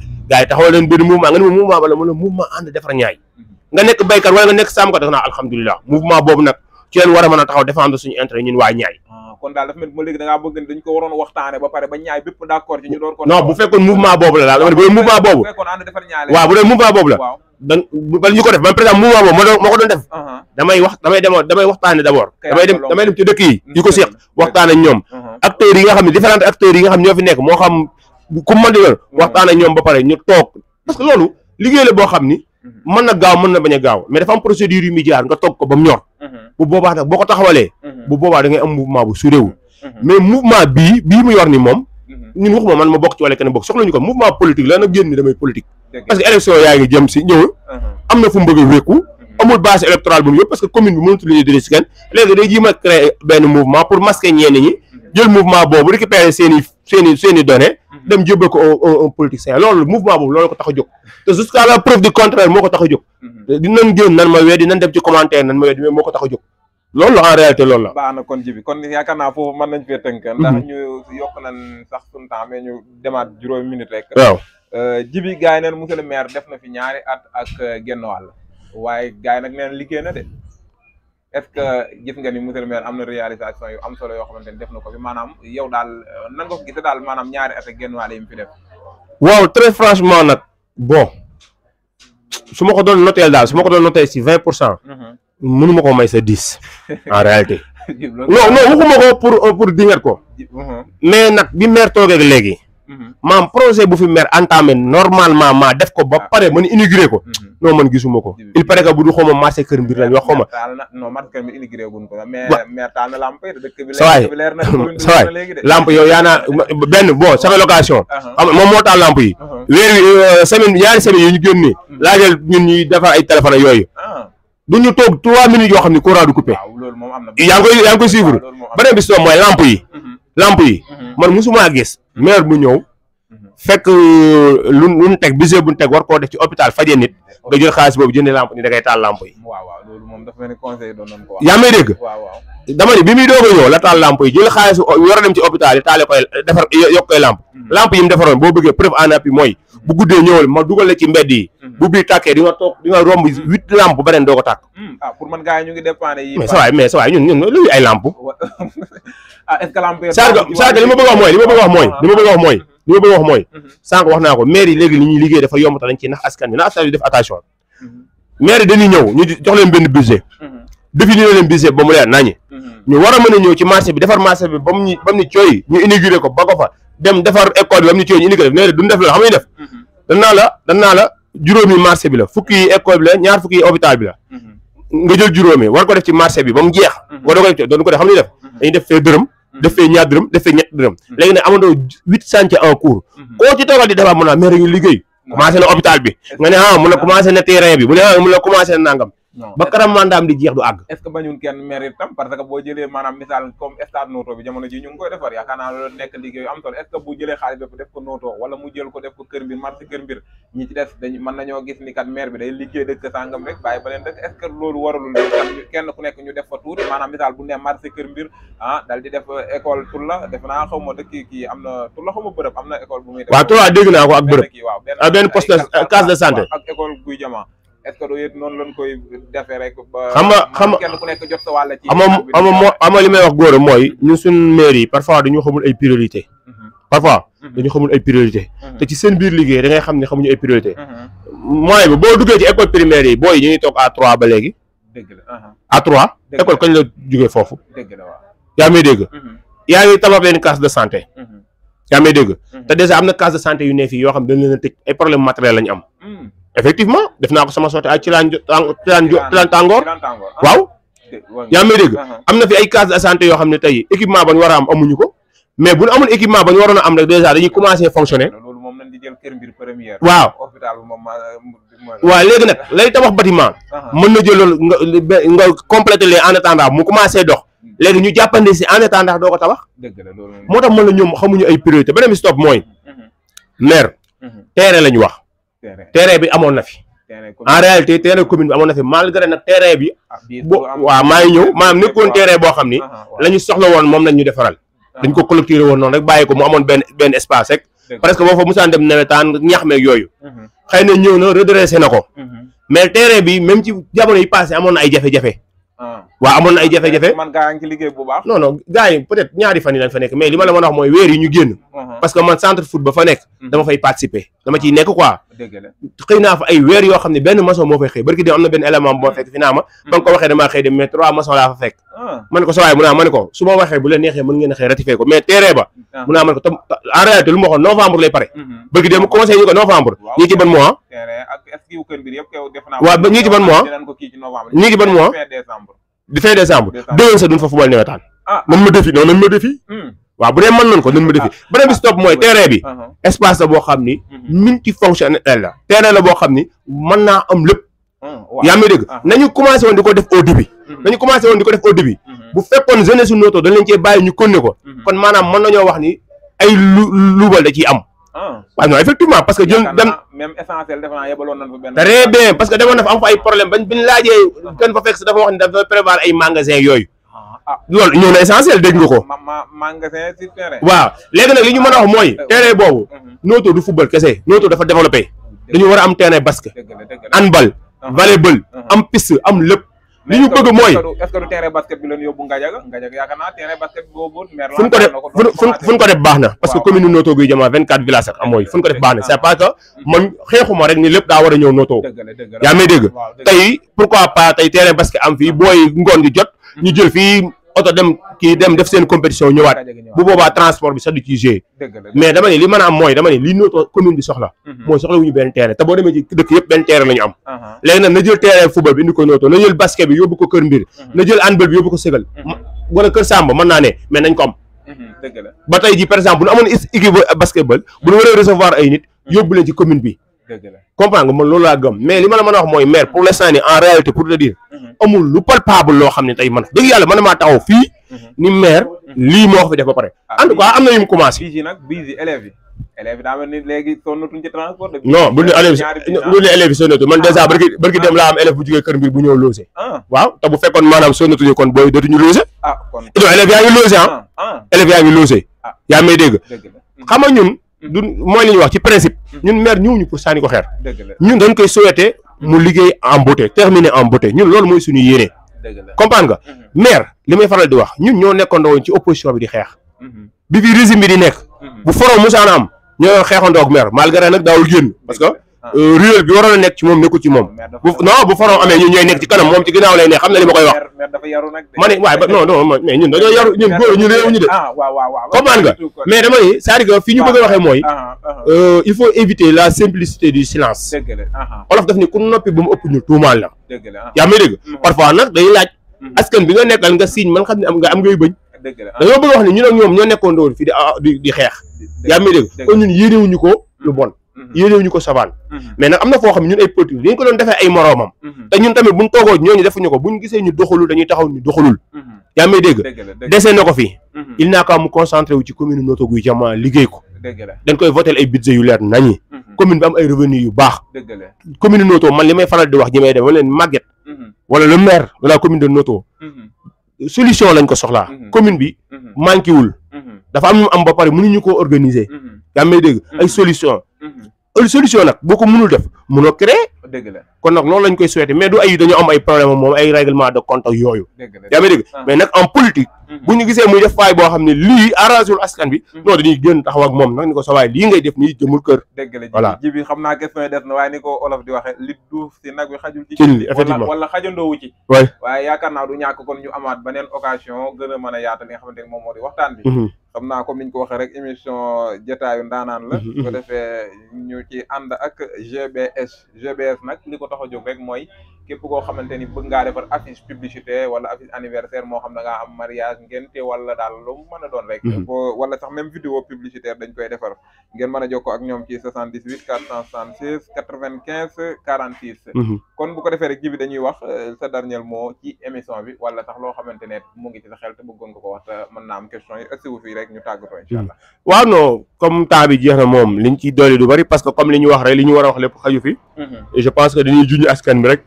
taxawal leen benn mouvement nga ne ma mouvement bala ma la mouvement ànd defar Niayes nga nekk béykat wala nga nekk sàmmkat def naa alhamdulilah mouvement boobu nag ci leen war a mën a taxaw défendre suñu intérêt ñun waa Niayes kon daal dafa mel ma léegi da ngaa bëgg dañ ko waroon waxtaane ba pare ba Niayes bépp d'accord ci ñu door ko non bu fekkoon mouvement boobu la daal dama ne bu dee mouvement boobu waaw bu dee mouvement boobu la dan bala ñu ko def man par exemple mouvement boobu moo ko doon def damay waxtaane d'abord damay dem ci dëkk yi ko seeq waxtaan ak ñoom acteurs yi nga xam ne différents acteurs yi nga xam ñoo fi nekk moo xam ku mën di doon waxtaan ak ñoom ba pare ñu toog parce que loolu liggéey la boo xam ni mën na gaaw mën na bañ a gaaw mais dafa am procédure yu muy jaar nga toog ko ba mu ñor bu boobaa nag boo ko taxawalee bu boobaa da ngay am mouvement bu suréewu mais mouvement bii mu yor ni moom ñun waxuma man ma bokk ci wala kenn bokk soxla ñu ko mouvement politique la nag génn ni damay politique parce que élection yaa ngi jëm si ñëw am na fu mu bëgg a wékku amul base électorale bu mu yëpp parce que commune bi mënatul li diri si kenn léegi day jéem a créer benn mouvement pour masquer ñenn ñi jël mouvement boobu récupérer seen i données dem jébbal ko un politicien loolu mouvement boobu loolu ko tax a jóg te jusqu'à la preuve du contraire moo ko tax a jóg dinañ génn nan ma weddi nan dem ci commentaire nan ma weddi mais moo ko tax a jóg loolu la en réalité loolu la. baax na kon Djiby kon yaakaar naa foofu mën nañ fee tënk. ndax ñu yokk nañ sax suñu temps mais ñu demaat juróomi minute rek. waaw Djiby gars yi neen monsieur le maire def na fi ñaari at ak genn wàll waaye gars yi nag neen liggéey na de est-ce que gis nga ni monsieur le maire am na réalisation yu am solo yoo xamante ni def na ko fi maanaam yow daal nan nga ko gisee daal maanaam ñaari at ak genn wàll yi mu fi def. waaw très franchement nag bon su ma ko doon noter daal su ma ko doon noter si 20%. mënu ma ko may sa 10 en réalité. non waxuma ko pour dingat ko. mais nag bi maire toogee léegi. maam projet bu fi maire entamé normalement maa def ko ba pare man inauguré ko. non man gisuma ko. il paraît que bu du xaw ma marché kër mbir lañ wax xaw ma. non marché kër mbir inauguré guñ ko mais maire taal na lamp yi dëkk bi leer na lamp yow yaa naa benn bon sama location. moom moo taal lamp yi. weer wi semaine ñaari semaine yi ñu génn nii. laajal ñun ñuy defar ay téléphone yooyu. du ñu toog 3 minutes yoo xam ne courant du coupé. yaa ngi koy suivre. beneen bi si mooy lamp yi. lamp yi man musuma gis maire bu ñëw fekk lu teg budget bu ñu teg war koo def ci hôpital faje nit nga jël xaalis boobu jëndee lamp ni da ngay taal lamp yi. waaw loolu moom dafa mel ni conseil doon nañ ko wax. yaa may dégg. dama ni bi muy doog a ñëw la taal lamp yi jël xaalis war a dem ci hôpital yi taale koy defar yokk koy lamp. lamp yi mu defaroon boo bëggee preuve en appui mooy bu guddee ñëwal ma dugal la ci mbedd yi. bu bii tàkkee di nga toog di nga romb 8 lamp beneen doo ko tàkk. pour man gars yi ñu ngi dépendre yi. mais sa waay ñun luy ay lamp. est-ce que lamp yi li ma bëgg wax mooy sànq wax naa ko maire yi léegi li ñuy liggéey dafa yomb te dañ ci nax askan bi na askan bi def attention maire yi dañuy ñëw ñu jox leen benn budget définir leen budget ba mu leer nañi ñu war a mën a ñëw ci marché bi defar marché bi ba mu ni cooy ñu inauguré ko ba ko fa dem defar école bi ba mu ni cooy ñu inauguré maire duñ def loolu xam nga ñu def dan naa la juróomi marché bi la fukki yi école bi la ñaar fukki yi hôpital bi la nga jël juróomi war ko def ci marché bi ba mu jeex nga doog a def doon ko def xam nga ñu def dañuy def fee dërëm def fee ñaar dërëm def fee ñett dërëm léegi nag amandoo 8 chantiers en cours koo ci toogal di defar mun naa maire ñu liggéey commencé na hôpital bi nga ne mun na commencé na terrain bi mu ne mun na commencé na nangam ba karam mandaam di jeex du àgg. est-ce que bañun kenn maire itam parce que boo jëlee maanaam misaal comme stade Noto bi jamono ji ñu ngi koy defar yaakaar naa loolu nekk liggéey am solo est-ce que bu jëlee xaalis bépp def ko Noto wala mu jël ko def ko kër mbir marché kër mbir ñi ci des dañ mën nañoo gis ni kat maire bi day liggéey dëkk sàngam rek bàyyi ba leen dëkk est-ce que loolu waralul kenn ku nekk ñu def fa tuuti maanaam misaal bu ne marché kër mbir dal di def école Tulla def naa xaw ma dëkk kii am na Tulla xaw ma bërëb am na école bu muy def waaw Tulla dégg naa ko ak bërëb benn poste case de santé ak école Guy Jama est-ce que doo yëg noonu lañ koy defee rek ba xam nga kenn ku nekk jot sa wàll ci ama li may wax góor mooy ñun suñ maire yi parfois dañu xamul ay priorité parfois dañu xamul ay priorité te ci seen biir liggéey da ngay xam ne xamuñu ay priorité mooy bi boo duggee ci école primaire yi booy ñu ngi toog A3 ba léegi A3 école kañ la jógee foofu yaa may dégg yaa ngi tabax benn case de santé yaa may dégg te déjà am na case de santé yu ne fii yoo xam dañ leen a tëj ay problème matériel lañu am effectivement def naa ko sama sotti ay ci laan tàngoor waaw yaa may dégg am na fi ay case de santé yoo xam ne tey équipement ba ñu war a am amuñu ko mais bu ñu amul équipement ba ñu waroon a am rek déjà dañuy commencer fonctionner waaw waaw léegi nag lay tabax bâtiment mën na jël loolu nga compléter les en attendant mu commencer dox léegi ñu jàppandi si en attendant doo ko tabax moo tax mën na ñoom xamuñu ay priorité beneen bi stop mooy maire terrain la ñu wax terrain bi amoon na fi en réalité terrain commune bi amoon na fi malgré nag terrain bi waaw maa ngi ñëw maanaam nekkoon terrain boo xam ni la ñu soxla woon moom lañ ñu defaral dañ ko clôturer woon noonu rek bàyyi ko mu amoon benn espace rek presque boo fa musaan dem nawetaan ñax meeg yooyu xëy na ñëw na redressé na ko mais terrain bi même ci jamono yi passé amoon na ay jafe-jafe waaw amoon na ay jafe-jafe man gaa ngi ci liggéey bu baax non gars yi peut-être ñaari fan yi lañ fa nekk mais li ma la mën a wax mooy weer yi ñu génn parce que man centre foot ba fa nekk dama fay participer dama ciy nekk quoi xëy naa fa ay weer yoo xam ne benn maçon moo fay xëy barki dem am na benn élément bu ma fekk fi naa ma ba nga ko waxee damaa xëy dem mais 3 maçon laa fa fekk ma ne ko sa waay mu naa ma ne ko su ma waxee bu leen neexee mën ngeen a xëy ratifier ko mais terrain ba mu naa ma ne ko en réalité lu ma waxoon novembre lay pare barki dem commencé ñu ko novembre ñii ci ban mois waaw ñii ci ban mois ñii ci ban mois di fin décembre déwén sa duñ fa football nawetaan nan ma defi non nan ma defi waaw bu dee mën nañ ko nan ma defi beneen bi stop mooy terrain bi espace la boo xam ni multifonctionnel la terrain la boo xam ni mën naa am lépp yaa ngi dégg nañu commencé woon di ko def au début bu fekkoon jeunesse su Noto dañ leen cee bàyyi ñu konne ko kon maanaam mën nañoo wax ni ay luubal da ciy am waaw non effectivement parce que jël dem même essentiel def naa yebaloon nañ fa benn très bien parce que demoon na fa am fa ay problème bañ biñ laajee kan fa fekk si dafa wax ne dafa prévoir ay magasin yooyu loolu ñëw na essentiel dégg nga ko magasin sur terrain waaw léegi nag li ñu mën a wax mooy terrain boobu Noto du football kese Noto dafa développé dañu war a am terrain basket handball volleyball am piste am lépp li ñu bëgg mooy est-ce que du terrain basket bi leen yóbbu Ngajaga yaakaar naa terrain basket boobu fu ñu ko def baax na parce que commune Noto Guy Jama 24 villages ak amooy fu ñu ko def baax na c'est pas que man xeexuma rek ni lépp daa war a ñëw Noto yaa may dégg tey pourquoi pas tey terrain basket am fii booy ngoon gi jot ñu jël fii oto dem kii dem def seen compétition ñëwaat bu boobaa transport bi sax du ci gérer mais dama ne li mën a am mooy dama ne li Noto commune bi soxla mooy soxla wuñu benn terrain te boo demee ci dëkk yëpp benn terrain la ñu am léegi nag na jël terrain football bi indi ko Noto na jël basket bi yóbbu ko Kër Mbir na jël handball bi yóbbu ko Ségal wala Kër Samba mën naa ne mais nañ ko am ba tey ji par exemple bu ñu amoon équipe basketball bu ñu waree recevoir ay nit yóbbu leen ci commune bi comprendre nga man loolu laa gëm mais li ma la mën a wax mooy maire pour l'instant ni en réalité pour te dire amul lu palpable loo xam ne tey man dëgg yàlla man maa taxaw fii ni maire lii moo fi def ba pare en tout cas am na yu mu commencé bii élèves yi daa mel ni léegi sonnatuñ ci transport non bu ne élèves yi sonnatu man dèjà barki dem laa am élève bu jógee Kër Mbir bu ñëw logé waaw te bu fekkoon maanaam sonnatuñu kon booy dootuñu logé non élèves yaa ngi logé élèves yaa ngi logé yaa may dégg xam nga ñun du mooy li ñuy wax ci principe ñun maire ñëwuñu pour sànni ko xeer ñun dañ koy souhaiter mu liggéey en beauté terminer en beauté ñun loolu mooy suñu yéene comprendre nga maire li may faral di wax ñun ñoo nekkoon woon ci opposition bi di xeex bi fi régime bi di nekk bu foro musaana am ñoo xeexandoo ak maire malgré nag daawul génn parce que ruelle bi waroon a nekk ci moom nekkul ci moom non bu foro amee ñun ñooy nekk ci kanam moom ci ginnaaw lay ne xam na li ma koy wax ma ne waaye ba non mais ñun dañoo yaru ñun góor ñu réew ñu de comprendre nga mais dama ni c'est-à-dire que fi ñu bëgg a waxee mooy il faut éviter la simplicité du silence olof daf ni ku noppi ba mu ëpp ñu tuumaal la yaa may dégg parfois nag day laaj askan bi nga nekkal nga signe man xam ne am ngay bëñ dañoo bëgg a wax ne ñun ak ñoom ñoo nekkoon doon fii di xeex yaa may dégg kon ñun yéenewuñu ko lu bon yéenewuñu ko savaan mais nag am na foo xam ne ñun ay politique dañ ko doon defee ay moroomam te ñun tamit buñ toogoo ñooñu defuñu ko buñ gisee ñu doxalul dañuy taxaw ñu doxalul yaa may dégg desee na ko fii il n'a qu'à mu concentré wu ci commune Noto Guy Jama liggéey ko dañ koy voter ay budget yu leer nañi commune bi am ay revenu yu baax commune Noto man li may faral di wax ñi may dem wala leen Maguette wala le maire de la commune de Noto solution lañ ko soxlaa commune bi manqué wul dafa am ñu am ba pare mënuñu koo organiser yaa may dégg ay solution nag boo ko mënul def mënoo créer kon nag loolu lañ koy souhaiter mais du ay dañoo am ay problème moom ay règlement de compte yooyu yaa may dégg mais nag en politique bu ñu gisee muy def faay boo xam ne lii arrangé wul askan bi non dañuy génn taxaw ak moom nag ni ko sa waay lii ngay def nii jëmul kër voilà ji bi xam naa question yi def na waaye ni ko olof di waxee li duuf si nag bi xajul ci li effectivement wala xajandoowu ci waaye yaakaar naa du ñàkk kon ñu amaat beneen occasion gën a mën a yaatal li nga xamante ne moom moo di waxtaan bi xam naa comme niñ ko waxee rek émission jotaayu ndaanaan la su ko defee ñu ci ànd ak GBS nag li ko tax a jóg rek mooy képp koo xamante ni bëgg ngaa defar affiche publicité wala affiche anniversaire moo xam da ngaa am mariage ngénte wala daal lu mu mën a doon rek wala sax même vidéo publicitaire dañ koy defar ngeen mën a jokkoo ak ñoom ci 78 476 95 46 kon bu ko defee rek ji bi dañuy wax sa dernier mot ci émission bi wala sax loo xamante ne mu ngi ci sa xel te bëggoon nga ko wax te mën naa am question yi ëssiwu fii rek ñu tàggatoo incha allah waaw non comme temps bi jeex na moom liñ ci dolli du bari parce que comme li ñu wax rek li ñu war a wax lépp xaju fi et je pense que dañuy juñu askan bi rek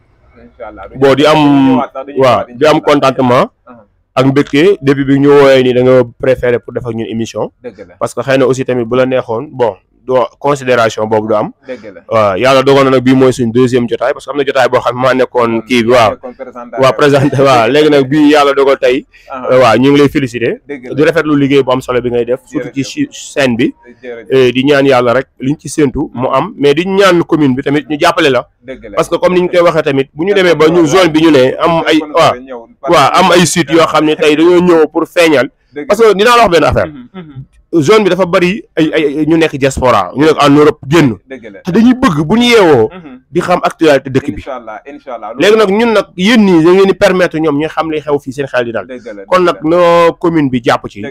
bon di am contentement ak mbégte depuis bi ñu woowee ni da nga préféré pour def ak ñun émission parce que xëy na aussi tamit bu la neexoon bon doo considération boobu du am waaw yàlla dogal na nag bii mooy suñ deuxième jotaay parce que am na jotaay boo xam ne maa nekkoon kii bi waaw présenté waaw léegi nag bii yàlla dogal tey waaw ñu ngi lay féliciter di rafetlu liggéey bu am solo bi ngay def surtout ci scène bi di ñaan yàlla rek liñ ci séentu mu am mais di ñaan commune bi tamit ñu jàppale la parce que comme ni ñu koy waxee tamit bu ñu demee ba ñu zone bi ñu ne am ay waaw am ay sites yoo xam ne tey dañoo ñëw pour feeñal parce que dinaa la wax benn affaire zone bi dafa bari ay ñu nekk diaspora ñu nekk en Europe génn te dañuy bëgg bu ñu yeewoo di xam actualité dëkk bi léegi nag ñun nag yéen ñii da ngeen di permettre ñoom ñu xam li xew fii seen xel di dal kon nag no commune bi jàpp ci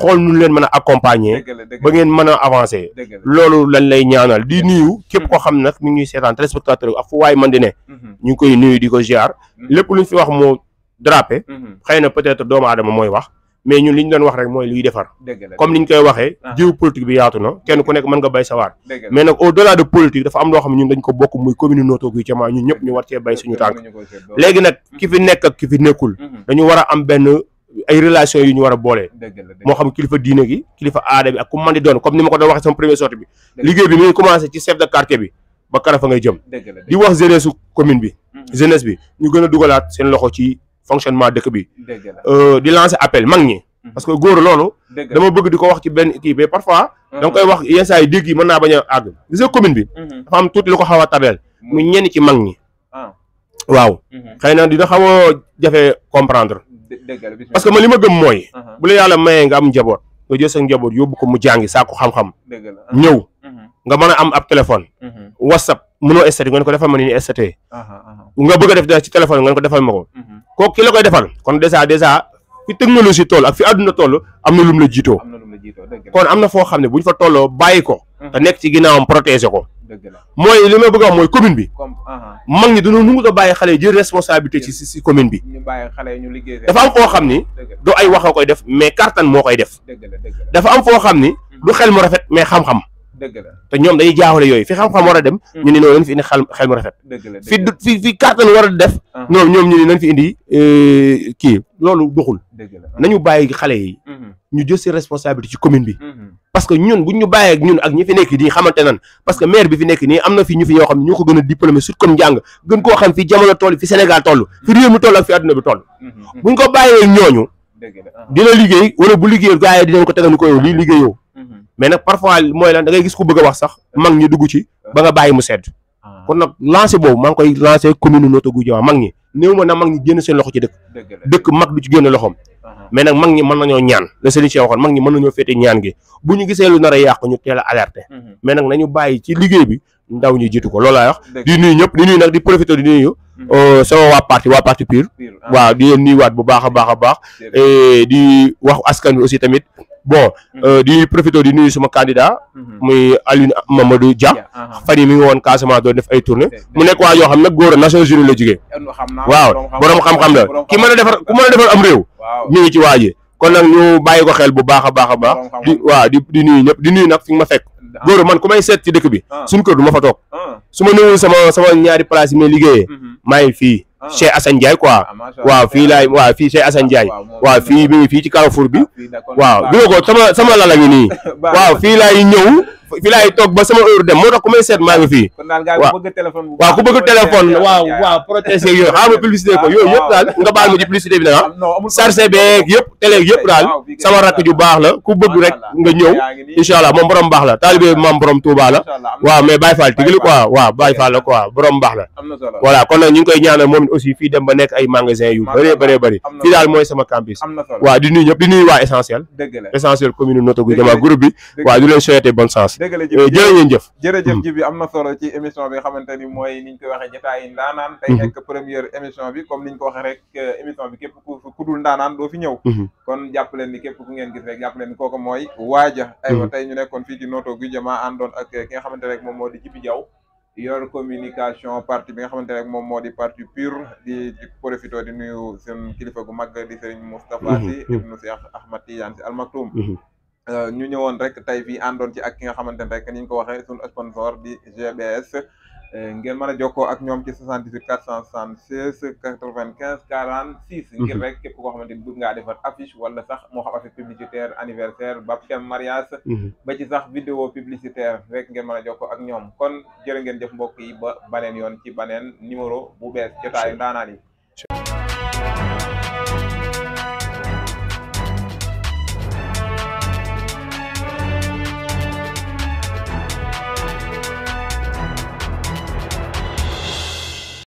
xool nu leen mën a accompagner ba ngeen mën a avancer loolu lañ lay ñaanal di nuyu képp koo xam nag mi ngi seetaan téléspectateur ak fu waay man di ne ñu ngi koy nuyu di ko ziar lépp luñ fi wax moo drapé xëy na peut-être doomu aadama mooy wax mais ñun li ñu doon wax rek mooy luy defar comme niñ koy waxee jiw politique bi yaatu na kenn ku nekk mën nga bay sa waar mais nag au delà de politique dafa am loo xam ne ñun dañ ko bokk muy commune Notto Gouye Diama ñun ñëpp ñu war cee bay suñu tànk léegi nag ki fi nekk ak ki fi nekkul dañu war a am benn ay relation yu ñu war a boolee moo xam kilifa diine gi kilifa aada bi ak ku mën di doon comme ni ma ko doon waxee sama première sortie bi liggéey bi mi ngi commencé ci chef de quartier bi ba kara fa ngay jëm di wax jeunesse su commune bi jeunesse bi ñu gën a dugalaat seen loxo ci fonctionnement dëkk bi di lancer appel mag ñi parce que góor loolu dama bëgg di ko wax ci benn kii mais parfois da nga koy wax yenn saa yi dégg yi mën naa bañ a àgg gis nga commune bi dafa am tuuti lu ko xaw a tabeel mu ñenn ci mag ñi waaw xëy na dina xaw a jafe comprendre parce que man li ma gëm mooy bu la yàlla mayee nga am njaboot nga jël sa njaboot yóbbu ko mu jàngi saako xam-xam ñëw nga mën a am ab téléphone whatsapp mënoo estaté nga ne ko defal ma ni estaté nga bëgg a def dara ci téléphone nga ne ko defal ma ko kooku ki la koy defal kon dèjà fi technologie toll ak fi àdduna toll am na lum la jiitoo kon am na foo xam ne bu ñu fa tolloo bàyyi ko te nekk ci ginnaawam protéger ko mooy li ma bëgg a wax mooy commune bi mag ñi dañoo nangu ko bàyyi xale yi jël responsabilité ci commune bi dafa am foo xam ni du ay wax a koy def mais kartan moo koy def dafa am foo xam ni du xel mu rafet mais xam-xam te ñoom dañuy jaaxale yooyu fi xam-xam war a dem ñu ni noonu nañ fi indi xel mu rafet fi kartan war a def ñoom ñu ni nañ fi indi kii loolu doxul nañu bàyyi xale yi ñu jël seen responsabilité ci commune bi parce que ñun buñ ñu bàyyee ak ñun ak ñi fi nekk di xamante nan parce que maire bi fi nekk nii am na fi ñu fi ñoo xam ne ñoo ko gën a diplômé surtout comme njàng gën koo xam fi jamono toll fi Sénégal toll fi réew mi toll ak fi àdduna bi toll buñ ko bàyyee ñooñu dina liggéey wala bu liggéeyul gars yi dinañ ko tegal ni ko yow lii liggéeyoo mais nag parfois mooy lan da ngay gis ku bëgg a wax sax mag ñi dugg ci ba nga bàyyi mu sedd kon nag lancé boobu maa ngi koy lancé commune Notto Gouye Diama mag ñi néew ma na mag ñi génn seen loxo ci dëkk mag du ci génn loxoom mais nag mag ñi mën nañoo ñaan la Serigne Cheikh waxoon mag ñi mën nañoo féete ñaan gi bu ñu gisee lu nar a yàqu ñu teel a alerté mais nag nañu bàyyi ci liggéey bi ndaw ñi jiitu ko loolu laay wax di nuyu ñëpp di nuyu nag di profité di nuyu sama waa parti PUR waaw di leen nuyuwaat bu baax a baax di wax askan bi aussi tamit bon di profité di nuyu suma candidat muy Aliou Mamadou Dia fan yi mi ngi woon Casamance doon def ay tournée mu nekk waa yoo xam nag góor a Nations Unies la jógee waaw borom xam-xam la ki mën a defar ku mën a defar am réew ñu ngi ci waaji kon nag ñu bàyyi ko xel bu baax a baax di waaw di nuyu ñëpp di nuyu nag fi nga ma fekk góor man ku may seet ci dëkk bi suñu kër du ma fa toog su ma néewul sama ñaari place yi may liggéeyee maa ngi fii Cheikh Assane Ndiaye quoi waaw fii laay waaw fii Cheikh Assane Ndiaye waaw fii mi ngi fii ci Carrefour bi waaw bi nga ko sama lala ngi nii waaw fii laay ñëw fii laay toog ba sama heure dem moo tax ku may seet maa ngi fii waaw ku bëgg téléphone waaw protégé yooyu xam nga publicité ko yooyu yëpp daal nga baal ma ci publicité bi nag chargé beeg yëpp télé yëpp daal sama rakk ju baax la ku bëgg rek nga ñëw incha allah moom borom baax la taalibe maam borom Touba la waaw mais Baye Fall tigali quoi waaw Baye Fall la quoi borom baax la voilà kon nag ñu ngi koy ñaanal moom aussi fii dem ba nekk ay magasin yu bëree fii daal mooy sama campus waaw di nuyu ñëpp di nuyu waa essentiel commune Notto Gouye Diama groupe bi waaw di leen souhaiter bonne chance jërëjëf ji bi am na solo ci émission bi nga xamante ni mooy niñ koy waxee jotaayu ndaanaan tey nekk première émission bi comme niñ ko waxee rek émission bi képp ku dul ndaanaan doo fi ñëw kon jàpp leen ni képp ku ngeen gis rek jàpp leen ni kooku mooy waaja aywa tey ñu nekkoon fii ci Notto Gouye Diama àndoon ak ki nga xamante rek moom moo di Djibi Diaw yor communication parti bi nga xamante rek moom moo di parti PUR di profité di nuyu seen kilifa gu mag di Serigne Moustapha Sy ibnu Cheikh Ahmad Tidiane Sy Al Maktoum ñu ñëwoon rek tey fii àndoon ci ak ki nga xamante ne rek ni ñu ko waxee suñu sponsor di GBS ngeen mën a jokkoo ak ñoom ci 78 476 95 46 ngir rek képp koo xamante ni bëgg ngaa defar affiche wala sax moo xam affiche publicitaire anniversaire baptême mariage ba ci sax vidéo publicitaire rek ngeen mën a jokkoo ak ñoom kon jërë ngeen jëf mbokk yi ba baneen yoon ci baneen numéro bu bees jotaayu ndaanaan yi